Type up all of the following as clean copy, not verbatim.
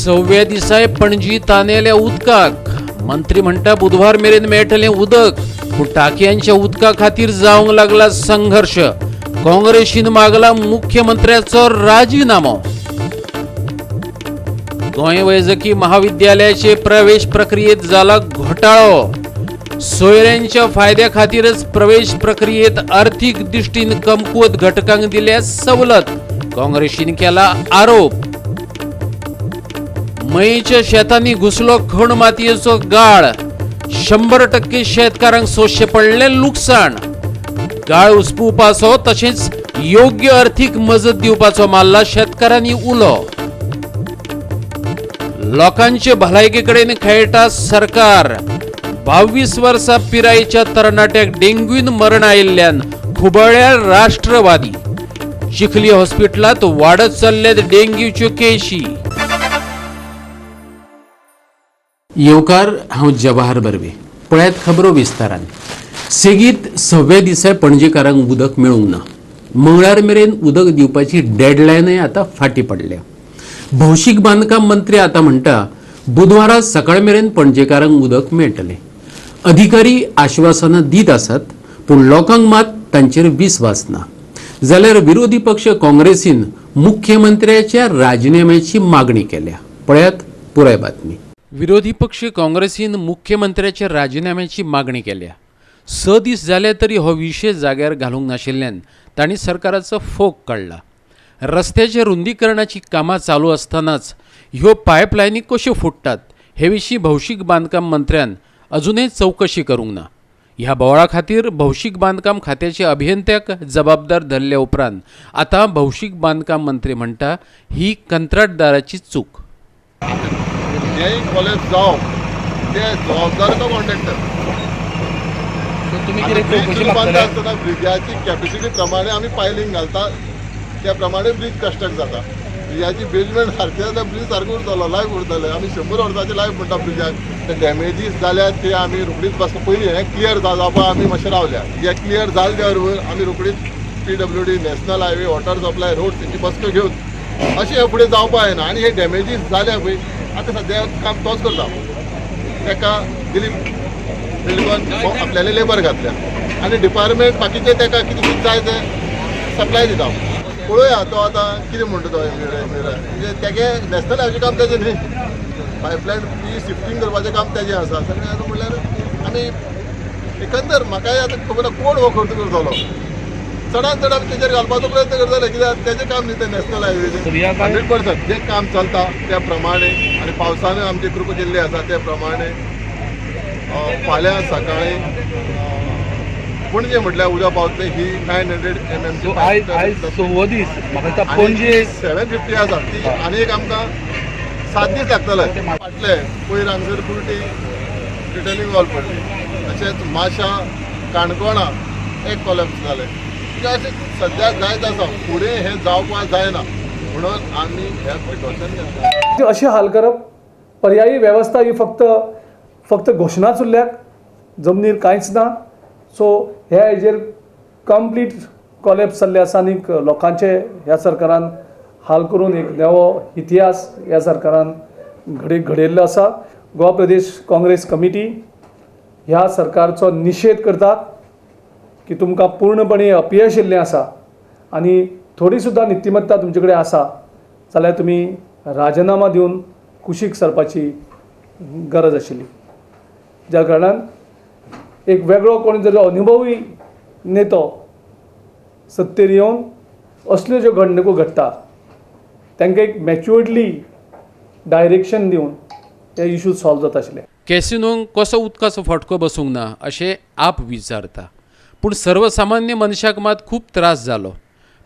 सव्व्या दिसाय पणजी तानेल्या उदकाक. मंत्री म्हणटा बुधवार मेरेन मेळटलें उदक, पूण टाकयांच्या उदका खातीर जावंक लागला संघर्श. काँग्रेसीन मागला मुख्यमंत्र्याचो राजीनामो. गोंय वैजकी महाविद्यालयाचे प्रवेश प्रक्रियेत जाला घोटाळो. सोयऱ्यांच्या फायद्या खातीरच प्रवेश प्रक्रियेत अर्थीक दृश्टीन कमकुवत घटकांक दिल्या सवलत, काँग्रेसीन केला आरोप. मयेच्या शेतांनी घुसलो खण मातयेचो गाळ. 100% शेतकारांक सोंसचें पडलें लुकसाण. गाळ उसपुवपाचो तशेंच योग्य अर्थीक मजत दिवपाचो मारला शेतकारांनी उलो. लोकांचे भलायके कडेन खेळटा सरकार. 22 वर्सां पिरायेच्या तरणाट्याक डेंग्यून मरण आयिल्ल्यान खुबळ्ळ्या राष्ट्रवादी. चिखली हॉस्पिटलांत वाडत चल्ल्यात डेंग्यूच्यो केशी. येवकार, हांव जवाहर बर्वे. पळयात खबरो विस्तारान. सेगीत सव्या दिसा पणजेकारांक उदक मेळूंक ना. मंगळार मेरेन उदक दिवपाची डेडलायनय आतां फाटीं पडल्या. भौशीक बांदकाम मंत्री आतां म्हणटा बुधवारा सकाळ मेरेन पणजेकारांक उदक मेळटलें. अधिकारी आश्वासनां दीत आसात, पूण लोकांक मात तांचेर विस्वास ना. जाल्यार विरोधी पक्ष काँग्रेसीन मुख्यमंत्र्याच्या राजिनाम्याची मागणी केल्या. पळयात पुराय बातमी. विरोधी पक्ष काँग्रेसीन मुख्यमंत्र्याच्या राजिनाम्याची मागणी केल्या. 6 दीस जाले तरी हो विशय जाग्यार घालूंक नाशिल्ल्यान तांणी सरकाराचो फोग काडला. रस्त्याच्या रुंदीकरणाची कामां चालू आसतनाच ह्यो पायपलायनी कश्यो फुट्टात हे विशीं भौशीक बांदकाम मंत्र्यान अजुनय चवकशी करूंक ना. ह्या बोवाळा खातीर भौशीक बांदकाम खात्याचे अभियंत्याक जबाबदार धरले उपरांत आतां भौशीक बांदकाम मंत्री म्हणटा ही कंत्राटदाराची चूक. हें कॉलेज जावप ते जबाबदार तो कॉन्ट्रॅक्टर. तुमी कितें ब्रिज चवकशी बांदता मागतले? आसतना ब्रिजाची कॅपेसिटी प्रमाणे आमी पायलिंग घालता, त्या प्रमाणे ब्रिज कन्स्ट्रक्ट जाता. ब्रिजाची बेजमेंट सारकें जाल्यार ब्रिज सारको उरतलो, लायफ उरतलें. आमी 100 वर्सांचे लायफ म्हणटा ब्रिजाक. ते डॅमेजीस जाल्यात ते आमी रोखडीच बस पयलीं हें क्लियर जावपा आमी मातशें रावल्या. हें क्लियर जाले त्या बरोबर आमी रोखडीच PWD, national highway, water supply, road तेंची बसका घेवन अशें हें फुडें जावपा जायना. आनी हे डॅमेजीस जाल्या पळय, आतां सद्या काम तोच करता. ताका दिलीप बिल्डकॉन आपल्याले लेबर घातल्या आनी डिपार्टमेंट बाकीचे ताका कितें कितें जाय तें सप्लाय दिता. पळोवया तो आतां कितें म्हणटा तो. म्हणजे तेगे नॅशनल हायवे काम तेजें न्ही, पायपलायन ती शिफ्टींग करपाचें काम तेजें आसा सगळें. आतां म्हणल्यार आमी एकंदर म्हाकाय आतां खबर ना कोण हो खर्च करतलो. चडान चड आमी तेजेर घालपाचो प्रयत्न करतले, कित्याक तेजें काम न्ही तें नॅशनल हायवेचें. 100% जें काम चलता त्या प्रमाणे आनी पावसानूय आमची कृपा केल्ली आसा त्या प्रमाणे फाल्यां सकाळी पणजे म्हटल्यार उदक पावतलें ही 900 mm. आयज आयज सव्वो दीस, म्हाका दिसता पणजे 750 आसा ती आनी एक आमकां 7 दीस लागतले. फाटले पयर हांगसर कुर्टी रिटर्निंग वॉल पडली, तशेंच माशा काणकोणा एक कॉलॅप्स जालें. कित्याक अशें सद्या जायत आसा. फुडें हें जावपाक जायना म्हणून आमी हें प्रिकॉशन घेतला. अशें हाल करप, पर्यायी वेवस्था ही फक्त फक्त घोशणाच उरल्यात, जमनीर कांयच ना. सो ह्या हेजेर कंप्लीट कॉलेप्स जाल्ले आसा आनीक लोकांचे ह्या सरकारान हाल करून एक नवो इतिहास ह्या सरकारान घडयल्लो आसा. गोवा प्रदेश काँग्रेस कमिटी ह्या सरकारचो निशेध करतात की तुमकां पूर्णपणे अपयश येयल्लें आसा आनी थोडी सुद्दां नितिमत्ता तुमचे कडेन आसा जाल्यार तुमी राजिनामा दिवन कुशीक सरपाची गरज आशिल्ली. ज्या कारणान एक वेगळो कोण जर अनुभवी नेतो सत्तेर येवन असल्यो ज्यो घडणुको घडटा तांकां एक मॅच्युअर्डली डायरेक्शन दिवन ते इशू सॉल्व जाता आशिल्ले. कॅसिनोंक कसो उदकाचो फटको बसूंक ना अशें आप विचारता, पूण सर्वसामान्य मनशाक मात खूब त्रास जालो.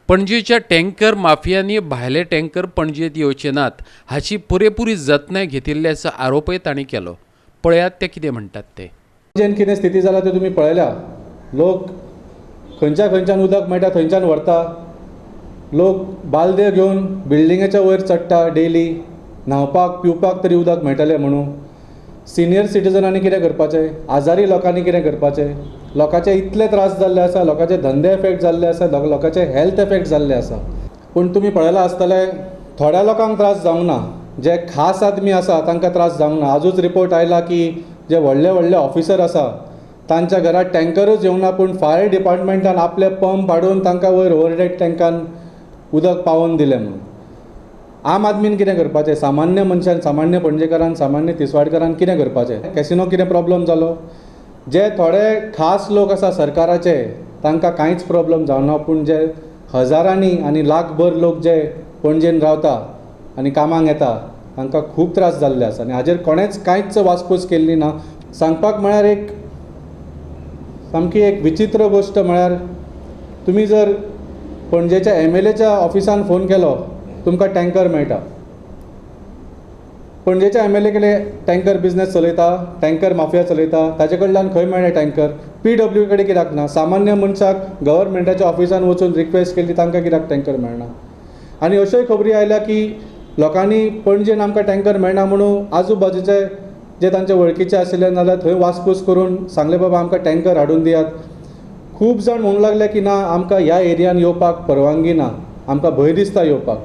पणजेच्या टँकर माफियांनी भायले टँकर पणजेंत येवचे नात हाची पुरेपुरी जतनाय घेतिल्ल्याचो आरोपय तांणी केलो. पळयात ते कितें म्हणटात ते. पणजेन कितें स्थिती जाला ते तुमी पळयल्या. लोक खंयच्या खंयच्यान उदक मेळटा थंयच्यान व्हरता. लोक बालद्यो घेवन बिल्डिंगेच्या वयर चडटा डेली, न्हांवपाक पिवपाक तरी उदक मेळटलें म्हणून. सिनियर सिटीजनांनी कितें करपाचें? आजारी लोकांनी कितें करपाचें? लोकांचे इतले त्रास जाल्ले आसा, लोकांचे धंदे एफेक्ट जाल्ले आसा, लोकांचे हेल्थ एफेक्ट जाल्ले आसा. पूण तुमी पळयलां आसतलें, थोड्या लोकांक त्रास जावंक ना. जे खास आदमी आसा तांकां त्रास जावंक ना. आजूच रिपोर्ट आयला की जे व्हडले व्हडले ऑफिसर आसा तांच्या घरात टँकरूच येवंक ना, पूण फायर डिपार्टमेंटान आपले पंप हाडून तांकां वयर ओवरहेड टँकान उदक पावोवन दिलें. म्हणून आम आदमीन कितें करपाचें? सामान्य मनशान, सामान्य पणजेकारान, सामान्य तिसवाडकारान कितें करपाचें? कॅसिनो कितें प्रॉब्लम जालो? जे थोडे खास लोक आसा सरकाराचे तांकां कांयच प्रॉब्लम जावना, पूण जे हजारांनी आनी लाखभर लोक जे पणजेन रावता आनी कामाक येता तांकां खूब त्रास जाल्ले आसा आनी हाजेर कोणेंच कांयच वासपूस केल्ली ना. सांगपाक म्हळ्यार एक सामकी एक विचित्र गोश्ट म्हळ्यार तुमी जर पणजेच्या एमएलएच्या ऑफिसान फोन केलो तुमकां टँकर मेळटा. पणजेच्या एमएलए कडेन टँकर बिजनेस चलयता, टँकर माफिया चलयता, ताजे कडल्यान खंय मेळ्ळें टँकर? पीडब्ल्यू कडेन कित्याक ना? सामान्य मनशाक गव्हर्मेंटाच्या ऑफिसान वचून रिक्वेस्ट केली तांकां कित्याक टँकर मेळना? आनी अश्योय खबरी आयल्या की लोकांनी पणजेन आमकां टँकर मेळना म्हणून आजू बाजूचे जे तांचे वळखीचे आशिल्ले नाल्यार थंय वासपूस करून सांगले बाबा आमकां टँकर हाडून दियात. खूब जाण म्हणूंक लागले की ना, आमकां ह्या एरियान येवपाक परवानगी ना, आमकां भंय दिसता येवपाक.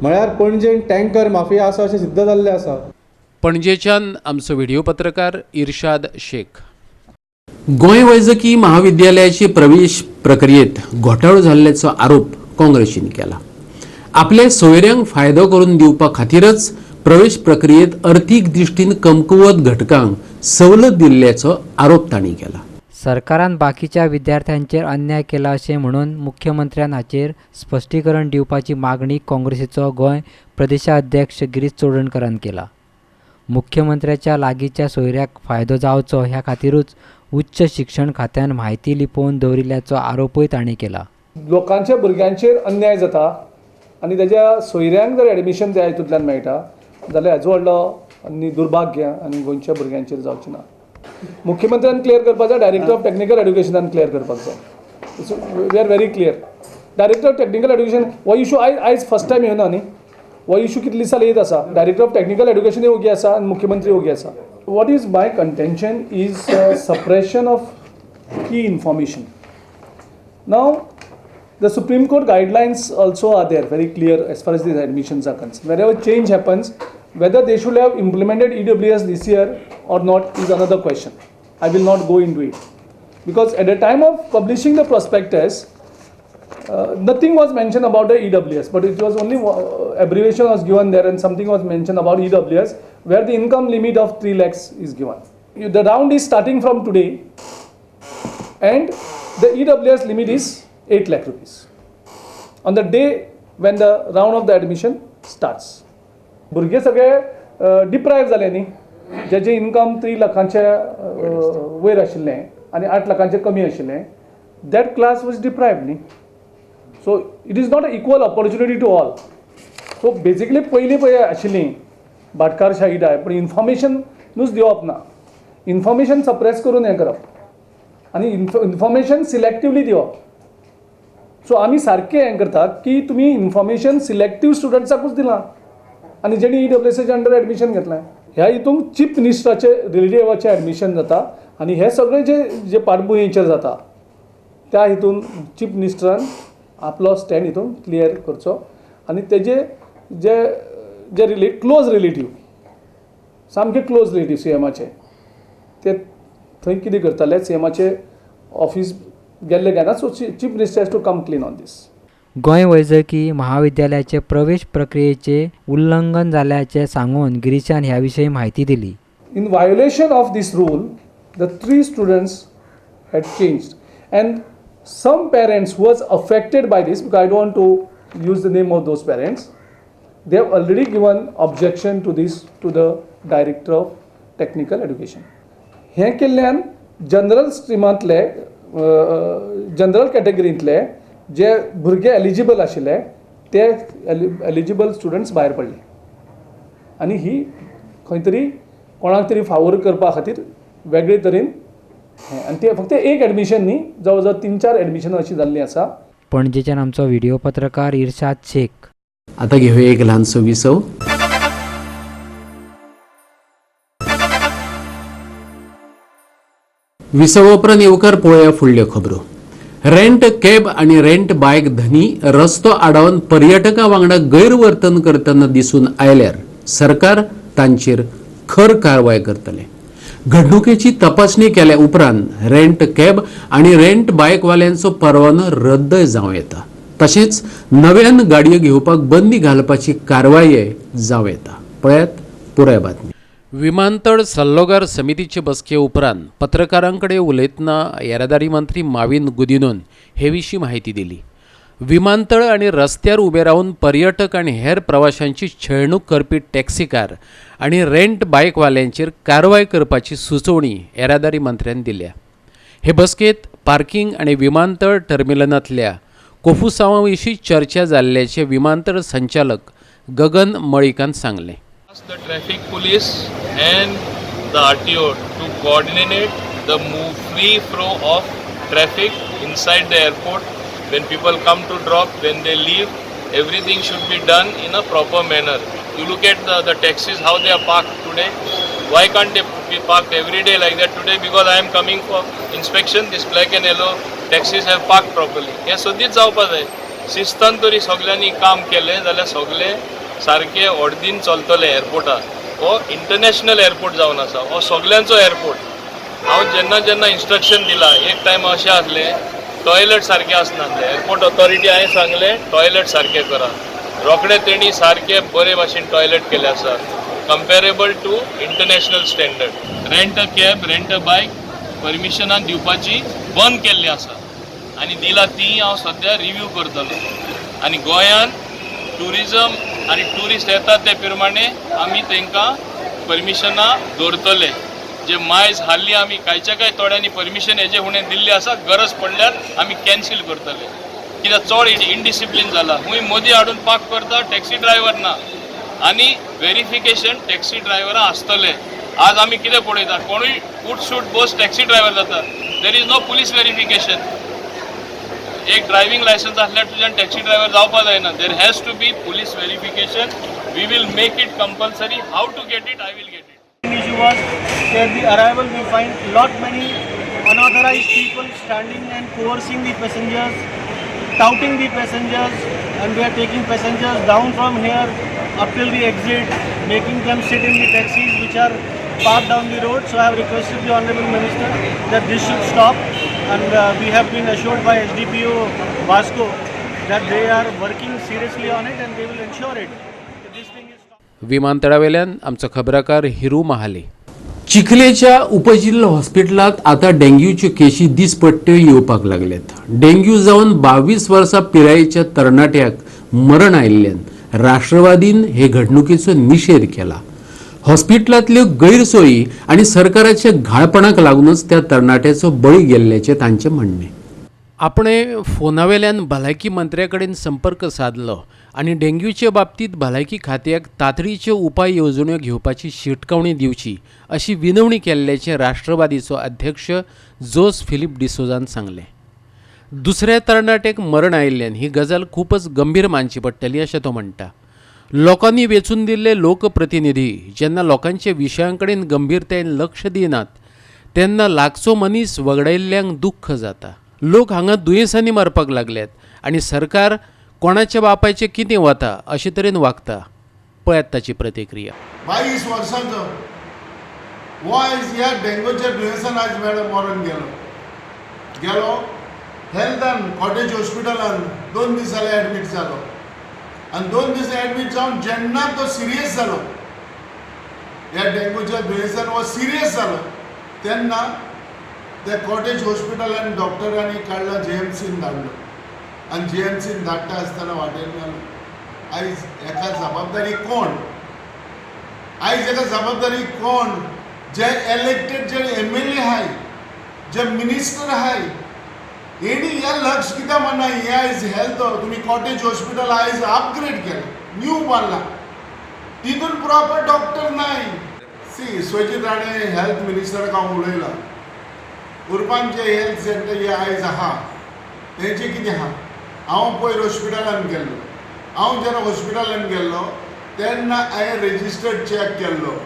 म्हळ्यार पणजेन टँकर माफिया आसा अशें सिद्ध जाल्लें आसा. पणजेच्यान आमचो व्हिडिओ पत्रकार इर्शाद शेख. गोंय वैजकी महाविद्यालयाची प्रवेश प्रक्रियेत घोटाळो जाल्ल्याचो आरोप काँग्रेसीन केला. आपल्या सोयऱ्यांक फायदो करून दिवपा खातीरच प्रवेश प्रक्रियेत अर्थीक दृश्टीन कमकुवत घटकांक सवलत दिल्ल्याचो आरोप तांणी केला. सरकारान बाकीच्या विद्यार्थ्यांचेर अन्याय केला अशें म्हणून मुख्यमंत्र्यान हाचेर स्पश्टीकरण दिवपाची मागणी काँग्रेसीचो गोंय प्रदेशाध्यक्ष गिरीश चोडणकरान केला. मुख्यमंत्र्याच्या लागींच्या सोयऱ्याक फायदो जावचो ह्या खातीरूच उच्च शिक्षण खात्यान म्हायती लिपोवन दवरिल्ल्याचो आरोपूय तांणी केला. लोकांच्या भुरग्यांचेर अन्याय जाता आनी ताज्या सोयऱ्यांक जर एडमिशन त्या हितूंतल्यान मेळटा जाल्यार हाजो व्हडलो आनी दुर्भाग्य आनी गोंयच्या भुरग्यांचेर जावचें ना. मुख्यमंत्र्यान क्लियर करपाक जाय, डायरेक्टर ऑफ टॅक्निकल एड्युकेशनान क्लियर करपाक जाय. We are very clear. Director of technical education हो इशू आयज आयज फर्स्ट टायम येवना न्ही, हो इशू कितले दीस जाले येत आसा. डायरेक्टर ऑफ टॅक्निकल एड्युकेशनूय ओगी आसा आनी मुख्यमंत्री ओगी आसा. What is my contention is suppression of key information. Now the Supreme Court guidelines also are there, very clear as far as these admissions are concerned. Wherever change happens, whether they should have implemented EWS this year or not is another question. I will not go into it. Because at the time of publishing the prospectus, nothing was mentioned about the EWS, but it was only abbreviation was given there and something was mentioned about EWS, where the income limit of 3 lakhs is given. The round is starting from today and the EWS limit is 8 lakh rupees on the day when the round of the admission starts. भुरगे सगळे डिप्रायव जाले न्ही, जेचे income 3 लाखांचे वयर आशिल्लें आनी 8 लाखांचे कमी आशिल्लें, that class was deprived न्ही. So it is not a equal opportunity to all. So basically पयलीं पळय आशिल्ली भाटकारशाही टायप, पूण इन्फॉर्मेशनूच दिवप ना, इन्फॉर्मेशन सप्रेस करून हें करप आनी इन्फॉर्मेशन सिलेक्टिवली दिवप. सो आमी सारकें हें करतात की तुमी इन्फॉर्मेशन सिलेक्टीव स्टुडंट्साकूच दिलां आनी जेणी ईडब्ल्यूएसाच्या अंडर एडमिशन घेतलें. ह्या हितून चीफ मिनिस्टराचे रिलेटिवाचें एडमिशन जाता आनी हे सगळे जे जे पाटभुंयेचेर जाता त्या हितून चीफ मिनिस्टरान आपलो स्टँड हितून क्लियर करचो आनी तेजे जे जे क्लोज रिलेटीव, सामके क्लोज रिलेटीव सीएमाचे, ते थंय कितें करताले, सीएमाचे ऑफिस गेल्ले काय ना. So chief minister has to come clean on this. Goa वैजकी महाविद्यालयाचे प्रवेश प्रक्रियेचे उल्लंघन जाल्ल्याचें सांगून गिरीशान ह्या विशीं म्हायती दिली. In violation of this rule the 3 students had changed and some parents who was affected by this, because I don't want to use the name of those parents, they have already given objection to this to the director of technical education. हें केल्ल्यान general स्ट्रिमांतले, general कॅटेगरींतले जे भुरगे eligible आशिल्ले ते eligible students भायर पडले आनी ही खंय तरी कोणाक तरी फावोर करपा खातीर वेगळे तरेन हें, आनी ते फक्त एक एडमिशन न्ही, जवळ जवळ 3-4 एडमिशन अशीं जाल्लीं आसा. पणजेच्यान आमचो व्हिडिओ पत्रकार इर्शाद शेख. आतां घेवया एक ल्हानसो विसव. विसवा उपरांत येवकार पळोवया फुडल्यो खबरो. रेंट कॅब आनी रेंट बायक धनी रस्तो आडावन पर्यटकां वांगडा गैरवर्तन करतना दिसून आयल्यार सरकार तांचेर खर कारवाय करतले. घडणुकेची तपासणी केल्या उपरांत रेंट कॅब आनी रेंट बायकवाल्यांचो परवानो रद्द जावं येता. तशेंच नव्यान गाडयो घेवपाक बंदी घालपाची कारवाय जावं येता. पळयात पुराय बातमी. विमानतळ सल्लोगार समितीचे बसके उपरांत पत्रकारां कडेन उलयतना येरादारी मंत्री माविन गुदिनोन हे विशीं माहिती दिली. विमानतळ आनी रस्त्यार उबे रावन पर्यटक आनी हेर प्रवाशांची छळणूक करपी टॅक्सीकार आनी रेंट बायकवाल्यांचेर कारवाय करपाची सुचोवणी येरादारी मंत्र्यान दिल्या. हे बसकेंत पार्किंग आनी विमानतळ टर्मिनलांतल्या कोफुसांवा विशीं चर्चा जाल्ल्याचें विमानतळ संचालक गगन मळिकान सांगलें. The traffic police and the RTO to coordinate the free flow of traffic inside the airport. When people come to drop, when they leave, everything should be done in a proper manner. You look at the taxis, how they are parked today. Why can't they be parked every day like that today? Because I am coming for inspection, this black and yellow taxis have parked properly. हे सदींच जावपा जाय. शिस्तान तरी सगल्यांनी काम केलें जाल्यार सगळे सारके ऑर्दीन चलतले एअरपोर्टार. हो इंटरनॅशनल एअरपोर्ट जावन आसा, हो सगल्यांचो एअरपोर्ट. हांव जेन्ना जेन्ना इन्स्ट्रक्शन दिला, एक टायम अशें आसलें टॉयलेट सारकें आसनासलें. एअरपोर्ट ऑथॉरिटी हांवें सांगलें टॉयलेट सारकें करा. रोखडे तेणी सारके बरे भाशेन टॉयलेट केले आसा, comparable to international standard. Rent a cab, rent a bike परमिशनां दिवपाची बंद केल्ली आसा आनी दिला ती हांव सद्या रिव्यू करतलो. आनी गोंयान ट्युरिजम आनी ट्युरिस्ट येतात ते प्रमाणे आमी तांकां परमिशनां दवरतले. जे मायज हाल्ली आमी कांयच्या कांय थोड्यांनी परमिशन हेजे फुडें दिल्ली आसा, गरज पडल्यार आमी कॅन्सील करतले. कित्याक चड इनडिसिप्लीन जाला. खूंय मदीं हाडून पार्क करता, टॅक्सी ड्रायव्हर ना आनी वेरिफिकेशन टॅक्सी ड्रायव्हरां आसतले. आज आमी कितें पळयता, कोणूय उठ सूट बस टॅक्सी ड्रायव्हर जाता. There is no police verification. एक ड्रायव्हिंग लायसन्स आसल्यार तुज्यान टॅक्सी ड्रायव्हर जावपा जायना. There has to be police verification. We will make it compulsory. How to get it, I will get it. Issue was at the arrival we find lot many unauthorized people standing and coercing the passengers, touting the passengers, and we are taking passengers down from here up till the exit, making them sit in the taxis which are parked down the road. So I have requested the Honorable Minister that this should stop, and we have been assured by SDPO Vasco that they are working seriously on it and they will ensure it that this thing is stopped. विमानतळावेल्यान आमचो खबराकार हिरू महाले. चिखलेच्या उपजिल्हो हॉस्पिटलांत आतां डेंग्यूच्यो केशी दिसपट्ट्यो येवपाक लागल्यात. Dengue जावन 22 वर्सां पिरायेच्या तरणाट्याक मरण आयिल्ल्यान राष्ट्रवादीन हे घडणुकेचो निशेध केला. हॉस्पिटलांतल्यो गैरसोयी आनी सरकाराच्या घाळपणाक लागूनच त्या तरणाट्याचो बळी गेल्ल्याचें तांचें म्हणणें. आपणे फोनावेल्यान भलायकी मंत्र्या कडेन संपर्क सादलो आनी डेंग्यूचे बाबतींत भलायकी खात्याक तातडीच्यो उपाय येवजण्यो घेवपाची शिटकावणी दिवची अशी विनवणी केल्ल्याचें राष्ट्रवादीचो अध्यक्ष जोस फिलीप डिसोजान सांगलें. दुसऱ्या तरणाट्याक मरण आयिल्ल्यान ही गजाल खूपच गंभीर मानची पडटली अशें तो म्हणटा. लोकांनी वेंचून दिल्ले लोकप्रतिनिधी जेन्ना लोकांच्या विशयां कडेन गंभीरतायेन लक्ष दिनात तेन्ना लागचो मनीस वगडायल्ल्यांक दुख्ख जाता. लोक हांगा दुयेंसांनी मरपाक लागल्यात आनी सरकार कोणाच्या बापायचें कितें वता अशे तरेन वागता. पळयात ताची प्रतिक्रिया. 22 वर्सांचो हो आयज ह्या डेंगूच्या दुयेंसान आयज मॅडम मरून गेलो. गेलो हेल्थान कॉटेज हॉस्पिटलान 2 दीस जाले एडमीट जालो आनी 2 दीस एडमीट जावन जेन्ना तो सिरियस जालो, ह्या डेंगूच्या दुयेंसान हो सिरियस जालो, तेन्ना त्या कॉटेज हॉस्पिटलान डॉक्टरांनी काडलो, जीएमसीन धाडलो आनी जीएमसीन धाडटा आसतना वाटेर मेलो. आयज हेका जबाबदारी कोण? आयज हेका जबाबदारी कोण? जे इलेक्टेड जे एमएलए आहाय, जे मिनिस्टर आहाय, हेणी हें लक्ष कित्याक मानना? हें आयज हेल्थ तुमी कॉटेज हॉस्पिटल आयज अपग्रेड केलां, न्यू बांदलां, तितून प्रॉपर डॉक्टर नाय. सी विश्वजीत राणे हेल्थ मिनिस्टराक हांव उलयलां. उर्पान जे हेल्थ सेंटर हे आयज आहा तेंचें कितें आहा, हांव पयर हॉस्पिटलान गेल्लो. हांव जेन्ना हॉस्पिटलान गेल्लो तेन्ना हांवें रजिस्टर्ड चॅक केल्लो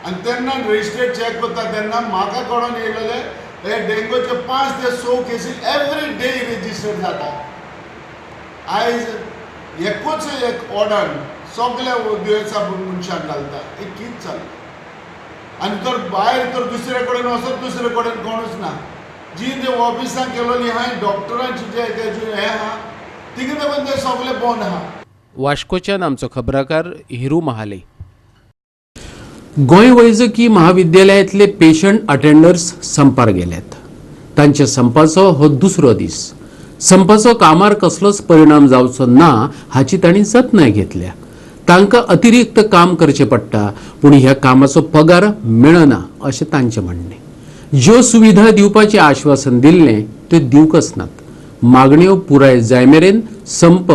आनी तेन्ना रजिस्टर्ड चॅक करता तेन्ना म्हाका कळोन येयलेलें हे डेंगूचे 5 ते 6 केसी एवरी डे रजिस्टर जाता. आयज एकूच एक ऑर्डर सगल्या दुयेंसां मनशाक घालता. हें कितें चल्लां? आनी तर भायर तर दुसरे कडेन वचत दुसरे कडेन कोणूच ना. जी ते ऑफिसां केलोली आहा डॉक्टरांची जे हें आहा तिका लागून ते सगळे बंद आहा. वास्कोच्यान आमचो खबराकार हिरू महाले. गोंय वैजकी महाविद्यालयांतले पेशंट अटेंडर्स संपार गेल्यात. तांच्या संपाचो हो दुसरो दीस. संपाचो कामार कसलोच परिणाम जावचो ना हाची तांणी जतनाय घेतल्या. तांकां अतिरिक्त काम करचें पडटा पूण ह्या कामाचो पगार मेळना अशें तांचें म्हणणें. ज्यो सुविधा दिवपाचें आश्वासन दिल्लें त्यो दिवंकच नात. मागण्यो पुराय जाय मेरेन संप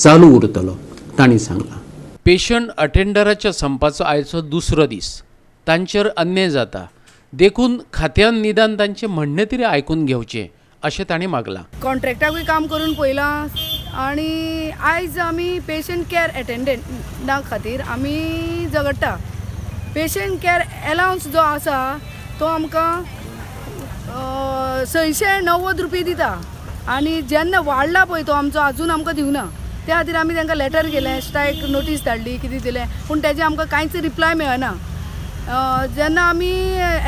चालू उरतलो तांणी सांगलां. पेशंट अटेंडराच्या संपाचो आयचो दुसरो दीस. तांचेर अन्याय जाता देखून खात्यान निदान तांचें म्हणणें तरी आयकून घेवचें अशें तांणी मागलां. कॉन्ट्रॅक्टाकूय काम करून पळयलां आनी आयज आमी पेशंट कॅर एटेंडंटा खातीर आमी झगडटा. पेशंट कॅर एलावन्स जो आसा तो आमकां 690 रुपये दिता आनी जेन्ना वाडला पळय तो आमचो आजून आमकां दिवना. त्या खातीर आमी तांकां लेटर केलें, स्ट्रायक नोटीस धाडली, कितें दिलें, पूण तेजें आमकां कांयच रिप्लाय मेळना. जेन्ना आमी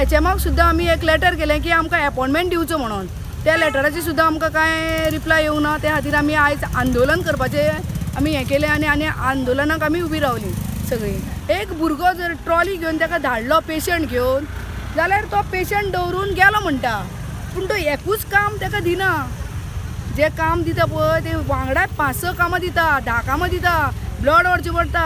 एचएमाक सुद्दां आमी एक लेटर केलें की आमकां एपॉयंटमेंट दिवचो म्हणून, त्या लेटराची सुद्दां आमकां कांय रिप्लाय येवंक ना. त्या खातीर आमी आयज आंदोलन करपाचें आमी हें केलें आनी आनी आंदोलनाक आमी उबी रावलीं सगळीं. एक भुरगो जर ट्रॉली घेवन ताका धाडलो पेशंट घेवन जाल्यार तो पेशंट दवरून गेलो म्हणटा, पूण तो एकूच काम ताका दिना. जे काम दिता पळय ते वांगडा 5-6 कामां दिता, 10 कामां दिता. ब्लड व्हरचें पडटा,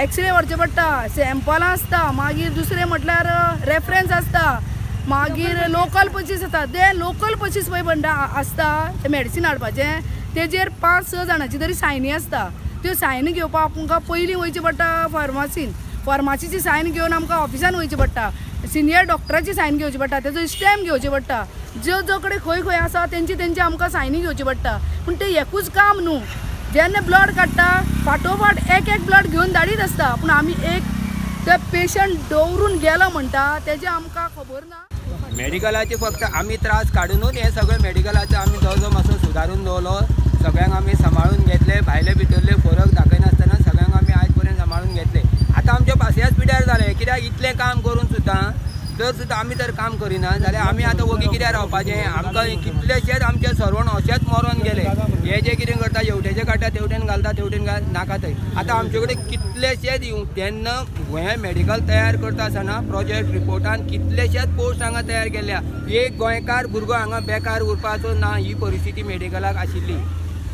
एक्सरे व्हरचें पडटा, सॅम्पलां आसता, मागीर दुसरें म्हटल्यार रेफरन्स आसता, मागीर लोकल पचीस आसता. ते लोकल पचीस पळय म्हणटा आसता ते मेडिसीन हाडपाचें, तेजेर 5-6 जाणांची तरी सायनी आसता. त्यो सायनी घेवपाक आमकां पयलीं वयचें पडटा फार्मासीन, फार्मासीची सायन घेवन आमकां ऑफिसान वयचें पडटा, सिनियर डॉक्टराची सायन घेवची पडटा, तेजो स्टॅम्प घेवचें पडटा. जो जो कडेन खंय खंय आसा तेंची तेंची आमकां सायनी घेवची पडटा. पूण तें एकूच काम न्हू. जेन्ना ब्लड काडटा फाटोफाट एक एक ब्लड घेवन धाडीत आसता, पूण आमी एक ते पेशंट दवरून गेलो म्हणटा तेजें आमकां खबर ना. मेडिकलाचे फक्त आमी त्रास काडुनूच हें सगळें मेडिकलाचो आमी जो मातसो सुदारून दवरलो, सगळ्यांक आमी सांबाळून घेतले, भायले भितरले फरक दाखयनासतना सगळ्यांक आमी आयज पर्यंत सांबाळून घेतले. आतां आमचें पासियेंस पिड्यार जालें, कित्याक इतलें काम करून सुद्दां जर सुद्दां आमी जर काम करिना जाल्यार आमी आतां वगी कित्याक रावपाचें? आमकां कितलेशेच आमचे सर्वण अशेंच मरोन गेले. हे जे कितें करता हेवटेचे काडटा तेवटेन घालता तेवटेन नाका थंय. आतां आमचे कडेन कितलेशेच तेन्ना हें मेडिकल तयार करता आसतना प्रोजेक्ट रिपोर्टान कितलेशेच पोस्ट हांगा तयार केल्या. एक गोंयकार भुरगो हांगा बेकार उरपाचो ना ही परिस्थिती मेडिकलाक आशिल्ली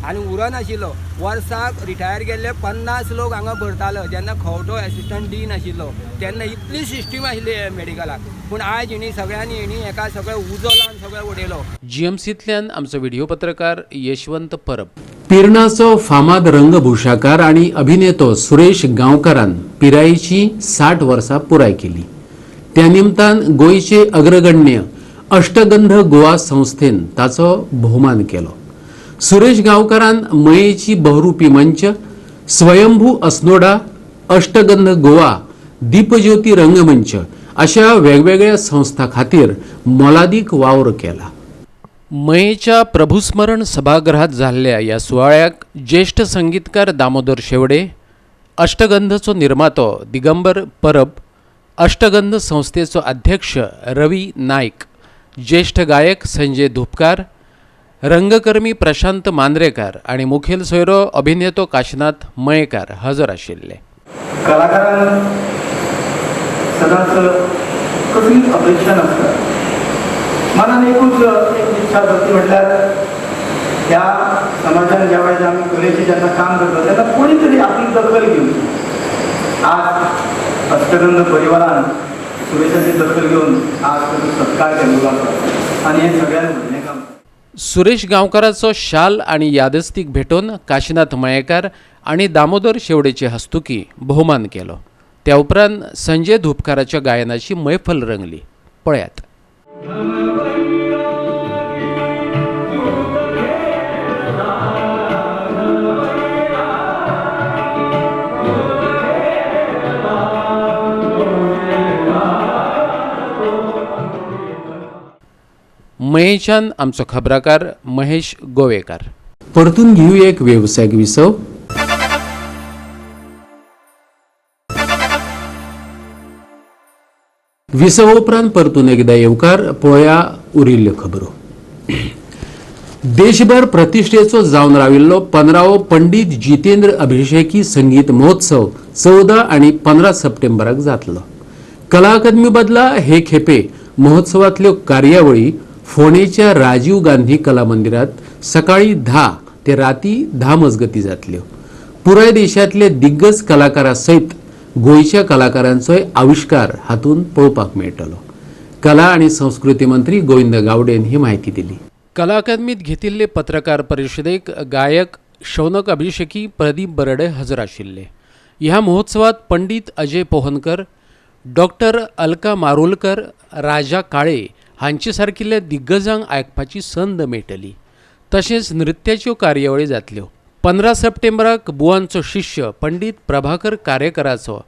आनी उरनाशिल्लो. वर्साक रिटायर गेल्ले 50 लोक हांगा भरतालो जेन्ना खवटो एसिस्टंट डीन आशिल्लो तेन्ना इतली सिस्टीम आशिल्ली मेडिकलाक. पूण आयज हिणी सगळ्यांनी हिणी हेका सगळें उजो लावन सगळें उडयलो. जीएमसींतल्यान आमचो व्हिडिओ पत्रकार यशवंत परब. पिरणाचो फामाद रंगभूषाकार आनी अभिनेतो सुरेश गांवकारान पिरायेची 60 वर्सां पुराय केली. त्या निमतान गोंयचे अग्रगण्य अष्टगंध गोवा संस्थेन ताचो भोवमान केलो. सुरेश गांवकारान मयेची बहुरूपी मंच, स्वयंभू अस्नोडा, अष्टगंध गोवा, दीपज्योती रंगमंच अशा वेगवेगळ्या संस्था खातीर मोलादीक वावर केला. मयेच्या प्रभुस्मरण सभागृहात जाल्ल्या ह्या सुवाळ्याक ज्येष्ठ संगीतकार दामोदर शेवडे, अष्टगंधचो निर्मातो दिगंबर परब, अष्टगंध संस्थेचो अध्यक्ष रवी नायक, ज्येष्ठ गायक संजय धुपकार, रंगकर्मी प्रशांत मांद्रेकार आणि मुखेल सोयरो अभिनेतो काशीनाथ मयेकार हजर आशिल्ले. कलाकारांक सदांच कसलीच अपेक्षा नासता, मनान एकूच एक इच्छा आसता ती म्हटल्यार ह्या समाजान ज्या वेळार आमी कलेचें जेन्ना काम करता तेन्ना कोणी तरी आपली दखल घेवची. आज अष्टगंध परिवारान सुरेशाची दखल घेवन आज ताचो सत्कार केल्लो आसा आनी हें सगळ्यांत व्हडलें काम. सुरेश गांवकाराचो शाल आनी यादस्तीक भेटोवन काशीनाथ मयेकार आनी दामोदर शेवडेचे हस्तुकी भोवमान केलो. त्या उपरांत संजय धुपकाराच्या गायनाची मैफल रंगली. पळयात. मयेच्यान आमचो खबराकार महेश गोवेकार. परतून घेवया एक वेवसायीक विसव. विसवा उपरांत परतून एकदा येवकार. पळोवया उरिल्ल्यो खबरो. देशभर प्रतिष्ठेचो जावन राविल्लो 15वो पंडित जितेंद्र अभिषेकी संगीत महोत्सव 14 आनी 15 सप्टेंबराक जातलो. कला अकादमी बदला हे खेपे महोत्सवातल्यो कार्यावळी फोंडेच्या राजीव गांधी कला मंदिरात सकाळी 10 ते राती 10 मजगती जातल्यो. पुराय देशांतले दिग्गज कलाकारा सयत गोंयच्या कलाकारांचोय आविश्कार हातूंत पळोवपाक मेळटलो. कला आनी संस्कृती मंत्री गोविंद गावडेन ही म्हायती दिली. कला अकादमीत घेतिल्ले पत्रकार परिशदेक गायक शौनक अभिषेकी, प्रदीप बरडे हजर आशिल्ले. ह्या महोत्सवात पंडित अजय पोहनकर, डॉक्टर अलका मारोलकर, राजा काळे हांचे सारकिल्ल्या दिग्गजांक आयकपाची संद मेळटली. तशेंच नृत्याच्यो कार्यावळी जातल्यो. 15 सप्टेंबराक बुवांचो शिष्य पंडित प्रभाकर कारेकराचो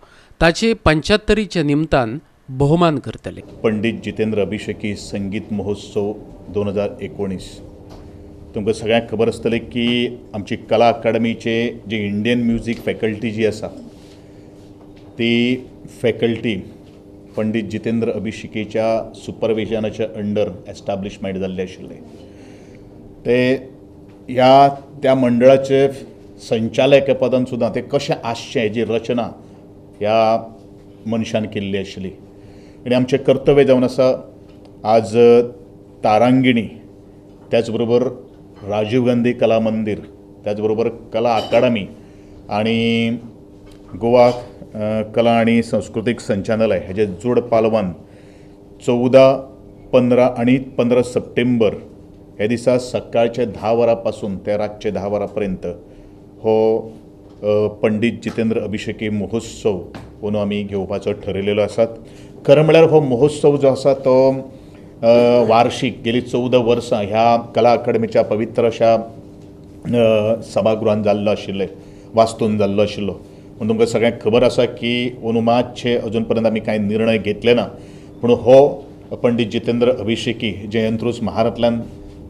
ताचे 75च्या निमतान भोवमान करतले. पंडित जितेंद्र अभिषेकी संगीत महोत्सव 2019. तुमकां सगळ्यांक खबर आसतलें की आमची कला अकादमीचे जी इंडियन म्युजीक फॅकल्टी जी आसा ती फॅकल्टी पंडित जितेंद्र अभिषेकीच्या सुपरविजनाच्या अंडर एस्टाब्लिशमेंट जाल्लें आशिल्लें. ते ह्या त्या मंडळाचे संचालक पदान सुद्दां ते कशें आसचें हेजी रचना ह्या मनशान केल्ली आशिल्ली. आनी आमचें कर्तव्य जावन आसा आज तारांगिणी, त्याच बरोबर राजीव गांधी कला मंदीर, त्याच बरोबर कला अकादमी आनी गोवा कला आनी संस्कृतीक संचालनालय हेजे जोड पालवान 14, 15 आनी 15 सप्टेंबर हे दिसा सकाळचे 10 वरां पासून ते रातचे 10 वरां पर्यंत हो पंडित जितेंद्र अभिषेकी महोत्सव अंदू आमी घेवपाचो ठरयलेलो आसात. खरें म्हळ्यार हो महोत्सव जो आसा तो वार्षिक गेली 14 वर्सां ह्या कला अकादमीच्या पवित्र अशा सभागृहान जाल्लो आशिल्लें, वास्तून जाल्लो आशिल्लो. पूण तुमकां सगळ्यांक खबर आसा की अंदू मातशें अजून पर्यंत आमी कांय निर्णय घेतले ना, पूण हो पंडित जितेंद्र अभिषेकी जे अंत्रुज महारांतल्यान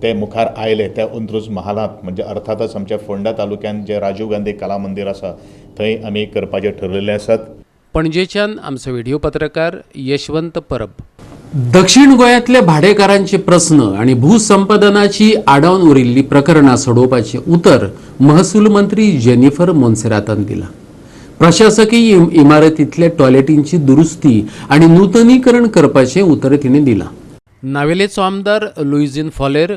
ते मुखार आयले त्या अंत्रुज महालांत म्हणजे अर्थातच आमच्या फोंडा तालुक्यान जे राजीव गांधी कला मंदीर आसा थंय आमी करपाचें ठरयल्लें आसात. पणजेच्यान आमचो व्हिडिओ पत्रकार यशवंत परब. दक्षिण गोंयांतले भाडेकारांचे प्रस्न आनी भूसंपादनाची आडावन उरिल्ली प्रकरणां सोडोवपाचें उतर महसूल मंत्री जेनिफर मोन्सेरातान दिलां. प्रशासकीय इमारतींतल्या टॉयलेटींची दुरुस्ती आनी नूतनीकरण करपाचें उतर तिणें दिलां. नावेलेचो आमदार लुईझिन फॉलेर,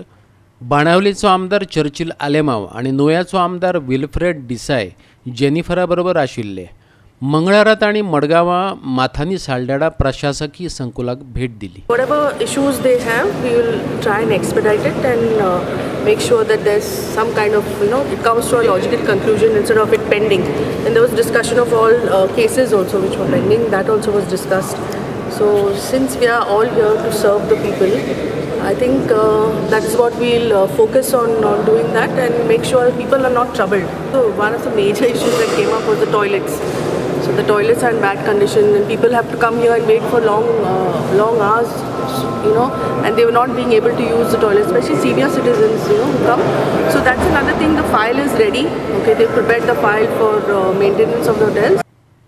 बाणावलेचो आमदार चर्चिल आलेमाव आनी नुव्याचो आमदार विल्फ्रेड डिसाय जेनिफरा बरोबर आशिल्ले. मंगळारा तांणी मडगांवां माथानी सालडाडा प्रशासकीय संकुलाक भेट दिली. Whatever issues they have, we will try and expedite it and make sure that there's some kind of, it comes to a logical conclusion instead of it pending. And there was discussion of all cases also which were pending, that also was discussed. So since we are all here to serve the people, I think that is what we'll focus on doing that and make sure people are not troubled. So one of the major issues that came up was the toilets. So the toilets are in bad condition and people have to come here and wait for long hours, and they were not being able to use the toilets, especially senior citizens, who come. So that's another thing. The file is ready. Okay, they prepared the file for maintenance of the hotels.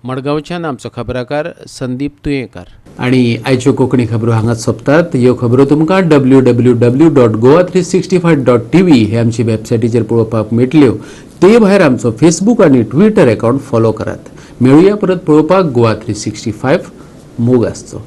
मडगांवच्यान आमचो खबराकार संदीप तुयेंकार. आनी आयच्यो कोंकणी खबरो हांगाच सोंपतात. ह्यो खबरो तुमकां www.goa365.tv हे आमचे वेबसायटीचेर पळोवपाक मेळटल्यो. ते भायर आमचो फेसबूक आनी ट्विटर अकावंट फॉलो करात. मेळुया परत पळोवपाक गोवा 365. मोग आसचो.